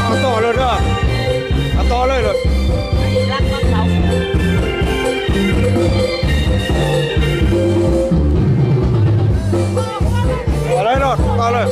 ເອົາຕໍ່ເລີຍເດີ ເອົາຕໍ່ເລີຍເດີ ເອົາເລີຍໂລດ ເອົາເລີຍ.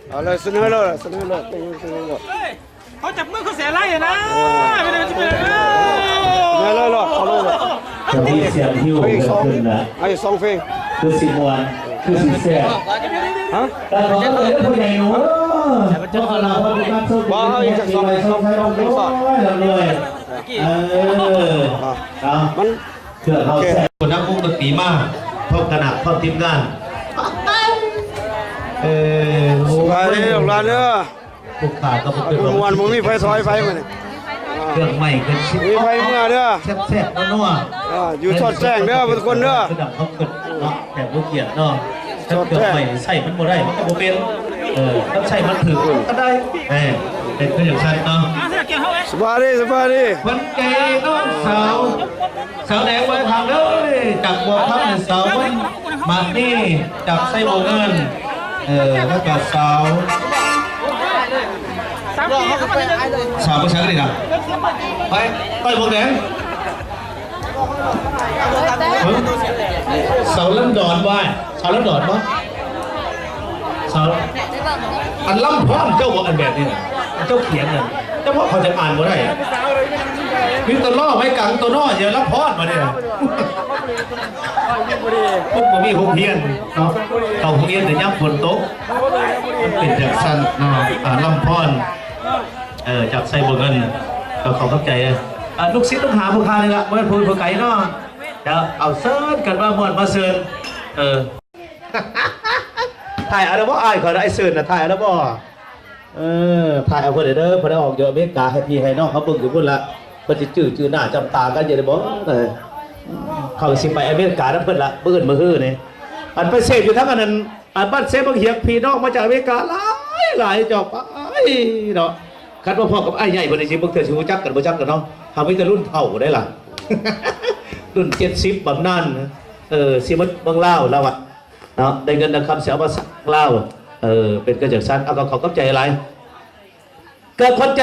ເອົາເລີຍ ສະເໜີໂລດ ສະເໜີໂລດ ສະເໜີໂລດ. ເຂົາຈັບມືເຂົາເສຍໄລ່ນະ ເອີ ໄປເລີຍ ໄປເລີຍ ເອີ ໄປເລີຍໂລດ ເອົາເລີຍໂລດ. ຈະມີສຽງຫິ້ວເກີດຂຶ້ນລະ ເອົາອີກສອງເພງ ຄືຊິມ່ວນ ຄືຊິແຊບ ຮະ ຕາມເຂົາເອີ້ນຜູ້ໃຫຍ່ໜູ ເອີ ເຈົ້າຄະນະ ບໍ່ ເອົາອີກຈັກສອງ ສອງເພງ ໂອ້ຍ ລຳລວຍ ເອີ ເອົາ ມັນ ເພື່ອເຮົາແຊບ ຜູ້ນຳວົງດົນຕີມາ ພ້ອມຄະນະ ພ້ອມທີມງານ ເອີ ໂອ້ຍ ສະບາຍດີລູກຫຼານເດີ. ຜູ້ຂ້າກໍບໍ່ຄິດວ່າ ມ່ວນ ບໍ່ມີໃຜຖອຍໃຜມື້ນີ້ ເຄື່ອງໃໝ່ເກີນສິບ ມີໃຜເມືອເດີ ແຊບໆ ນົວໆ ອ່າ ຢູ່ສອດແຈ້ງເດີທຸກຄົນເດີ ຄືນຳເຂົາຂຶ້ນເນາະ ແຂກຜູ້ກຽດເນາະ ຖ້າເຄື່ອງໃໝ່ໃຊ້ມັນບໍ່ໄດ້ ມັນກໍບໍ່ເປັນ ເອີ ຄັນໃຊ້ມັນຖືກມັນກໍໄດ້ ເອີ ເປັນຄືຈັ່ງຊັ້ນເນາະ. ສະບາຍດີ ສະບາຍດີ ຂວັນໃຈນ້ອງສາວ ສາວແດງວັນທາງເດີ ຈາກບົວຄຳ ສາວວັນມານີ ຈາກໄຊບົວເງິນ. ເອີ ແລ້ວກໍສາວ ສາວປະຊາກະຕິນະ ໄປ ໄປໝວກແດງ ເອີ ສາວລອນດອນບໍ່ ສາວລອນດອນບໍ່ ສາວ ອັນລຳພອນເຈົ້າບໍ່ ອັນແບບນີ້ນະ ອັນເຈົ້າຂຽນນັ້ນ ເຈົ້າບໍ່ເຂົ້າໃຈ ອ່ານບໍ່ໄດ້ ມີແຕ່ລໍ້ໄວ້ກາງໂຕນ້ອຍ ຢ່າລຳພອນບາດນີ້ນະ. ພວກບໍ່ມີໂຮງຮຽນເນາະ ເຂົ້າໂຮງຮຽນແຕ່ຍາມຝົນຕົກ ມັນເປັນຈັ່ງຊັ້ນເນາະ. ອ່າ ລຳພອນ ເອີ ຈາກໄຊບົວເງິນ ກໍຂໍຂອບໃຈ ອ່າ ລູກສິດລູກຫາຜູ້ຂ້ານີ້ລະ ບໍ່ແມ່ນຜູ້ ຜູ້ໄກເນາະ ຈະເອົາເຊີນກັນມາມ່ວນມາຊື່ນ ເອີ ຖ່າຍເອົາແລ້ວບໍ່ ອ້າຍຂ້ອຍນະ ອ້າຍເຊີນນະ ຖ່າຍເອົາແລ້ວບໍ່? ເອີ ຖ່າຍເອົາເພິ່ນເດີ ເພິ່ນໄດ້ອອກຢູ່ອາເມລິກາ ໃຫ້ພີ່ໃຫ້ນ້ອງເຮົາເບິ່ງຢູ່ພຸ້ນລະ ເພິ່ນຊິຈື່ ຈື່ໜ້າຈຳຕາກັນຢູ່ເດ້ບໍ່? ເອີ ເຂົາຊິໄປອາເມລິການຳເພິ່ນລະ ມື້ອື່ນມື້ຮືນີ້ ອັນໄປເສບຢູ່ທາງອັນນັ້ນ ອັນບ້ານເຊບັກຫຽງ ພີ່ນ້ອງມາຈາກອາເມລິກາຫຼາຍໆ ເຈົ້າ ໄປເນາະ ຄັນວ່າພໍ້ກັບອ້າຍໃຫຍ່ເພິ່ນນີ້ ຊິເບິ່ງເທື່ອຊິຮູ້ຈັກກັນບໍ່ຈັກກັນເນາະ ເຮົາມີແຕ່ລຸ້ນເຖົ້າໄດ໋ລະ ລຸ້ນເຈັດສິບບຳນານ ເອີ ຊິໝົດເມືອງລາວລະວ່າ ເນາະ ໄດ້ເງິນໄດ້ຄຳ ຊິເອົາມາສ້າງລາວ ເອີ ເປັນຄືຈັ່ງຊັ້ນ ເອົາ ກໍຂໍຂອບໃຈຫຼາຍ ກໍຂອບໃຈ.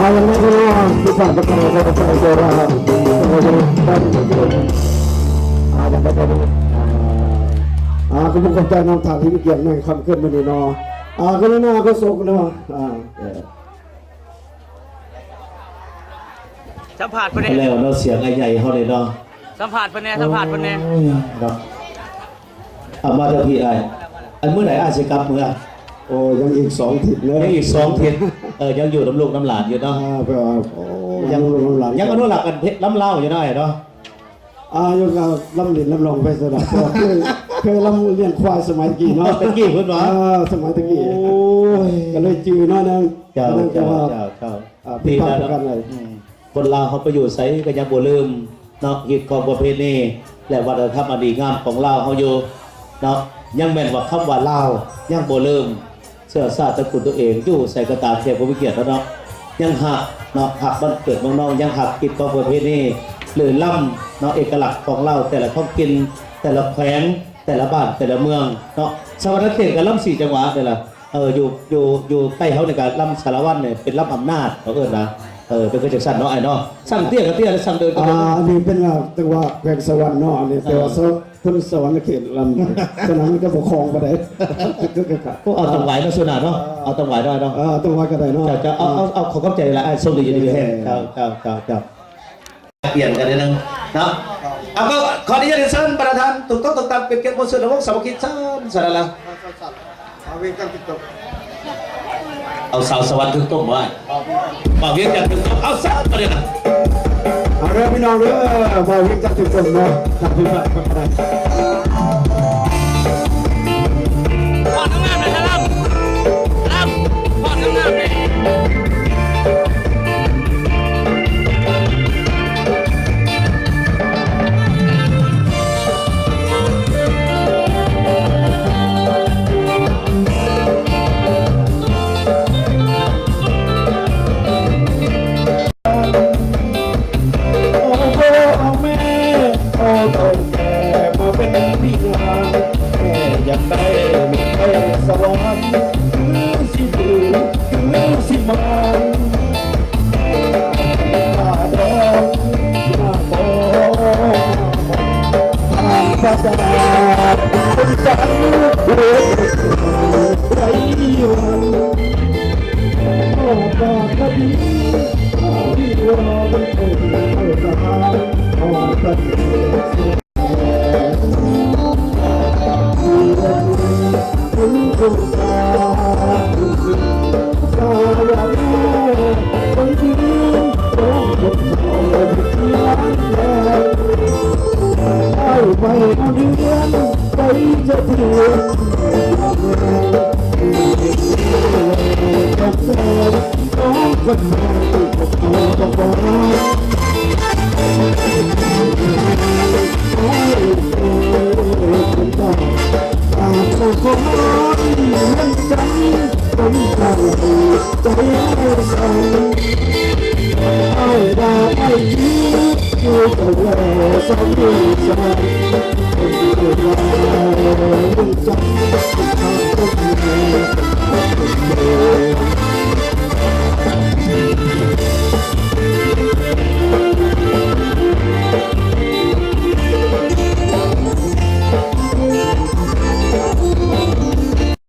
ເອົາລະພີ່ນ້ອງ ທີ່ຜ່ານໄປ ກໍໄດ້ ກໍໄດ້ ກໍໄດ້ ອ່າ ກໍບໍ່ຂອບໃຈນຳທ່ານທີ່ມີກຽດໃນຄ່ຳຄືນມື້ນີ້ເນາະ ອ່າ ກໍໄດ້ນາກໍສົກເນາະ ອ່າ ເອີ ສຳພາດເພິ່ນແດ່ ແລ້ວເນາະ ສຽງອ້າຍໃຫຍ່ເຮົານີ້ເນາະ ສຳພາດເພິ່ນແດ່ ສຳພາດເພິ່ນແດ່ ໂອ້ຍ ເນາະ ເອົາມາເທື່ອພີ້ອ້າຍ ອັນມື້ໃດອ້າຍຊິກັບເມືອ? ໂອ້ ຍັງອີກສອງທິດເດີ ຍັງອີກສອງທິດ ເອີ ຍັງຢູ່ນຳລູກນຳຫຼານຢູ່ເນາະ ອ່າ ແປວ່າ ໂອ້ ຍັງ ຍັງນຳລູກນຳຫຼານ ຍັງອະນຸລັກກັນເພະລຳລາວຢູ່ເນາະອ້າຍເນາະ ອ່າ ຢູ່ກັບລຳຫຼິ້ນລຳລອງໄປຊັ້ນນະ ເພາະວ່າເຄີຍ ເຄີຍລຳລ້ຽງຄວາຍສະໄໝຕະກີ້ເນາະ ຕະກີ້ພຸ້ນຫວາ ອ່າ ສະໄໝຕະກີ້ ໂອ້ຍ ກໍເລີຍຈື່ໜ້ອຍໜຶ່ງ ເຈົ້າ ເຈົ້າ ເຈົ້າ ເຈົ້າ ອ່າ ຜິດພາດກັນໄດ້ ອືມ ຄົນລາວເຮົາໄປຢູ່ໃສກໍຍັງບໍ່ລືມເນາະ ຮີດຄອງປະເພນີ ແລະ ວັດທະນະທຳອັນດີງາມຂອງລາວເຮົາຢູ່ເນາະ ຍັງແມ່ນວ່າຄຳວ່າລາວຍັງບໍ່ລືມ ເຊື້ອຊາດຕະກຸນຕົວເອງ ຢູ່ໃສກໍຕາມ ແຂກຜູ້ມີກຽດເນາະ ຍັງຮັກເນາະ ຮັກບ້ານເກີດເມືອງນອງ ຍັງຮັກຮີດຄອງປະເພນີ ຫຼື ລຳເນາະ ເອກະລັກຂອງລາວ ແຕ່ລະທ້ອງຖິ່ນ ແຕ່ລະແຂວງ ແຕ່ລະບ້ານ ແຕ່ລະເມືອງເນາະ ສະຫວັນນະເຂດກໍລຳສີ່ຈັງຫວະນີ້ລະ ເອີ ຢູ່ ຢູ່ ຢູ່ໃກ້ເຮົານີ້ກໍລຳສາລະວັນນີ້ເປັນລຳອຳນາດ ເຂົາເອີ້ນວ່າ ເອີ ເປັນຄືຈັ່ງຊັ້ນເນາະອ້າຍເນາະ ຊ່າງເຕ້ຍກໍເຕ້ຍ ຊ່າງເດີນກໍເດີນ ອ່າ ອັນນີ້ເປັນວ່າ ເອີ້ນວ່າແຂວງສະຫວັນເນາະ ອັນນີ້ ເອີ ແຕ່ວ່າ ເພິ່ນສະຫວັນນະເຂດລຳ ສະນັ້ນມັນກໍບໍ່ຄ່ອງປານໃດ ໂອ້ ເອົາຕາມໄຫວເນາະ ສຸນາເນາະ ເອີ ເອົາຕາມໄຫວໜ້ອຍເນາະ ເອີ ເອົາຕາມໄຫວກໍໄດ້ເນາະ ເຈົ້າ ເຈົ້າ ເອົາ ເອົາ ເອົາ ຂໍຂອບໃຈຫຼາຍ ໂຊກດີຢູ່ດີມີແຮງ ເຈົ້າ ເຈົ້າ ເຈົ້າ ເຈົ້າ ປ່ຽນກັນໜ້ອຍໜຶ່ງເນາະ ເອົາ ກໍຂໍອະນຸຍາດເຊີນບັນດາທ່ານ ຖືກຕ້ອງ ຖືກຕາມ ເປັນກຽດມາເຊີນໃນວົງສາມັກຄີ ເຊີນ ສາລະລາ ເອົາສາວສະຫວັນຖືກຕົ້ມໄວ້ ບ່າວວຽງຈັນຖືກຕົ້ມ ເອົາຊະປະເດັນນະ ເອົາເດີພີ່ນ້ອງເດີ ບ່າວວຽງຈັນຖືກຕົ້ມເນາະ ທ່ານຜູ້ຟັງກໍໄດ້ ຟ້ອນງາມໆ ນະ ລຳ ລຳ ຟ້ອນງາມໆ ນະ.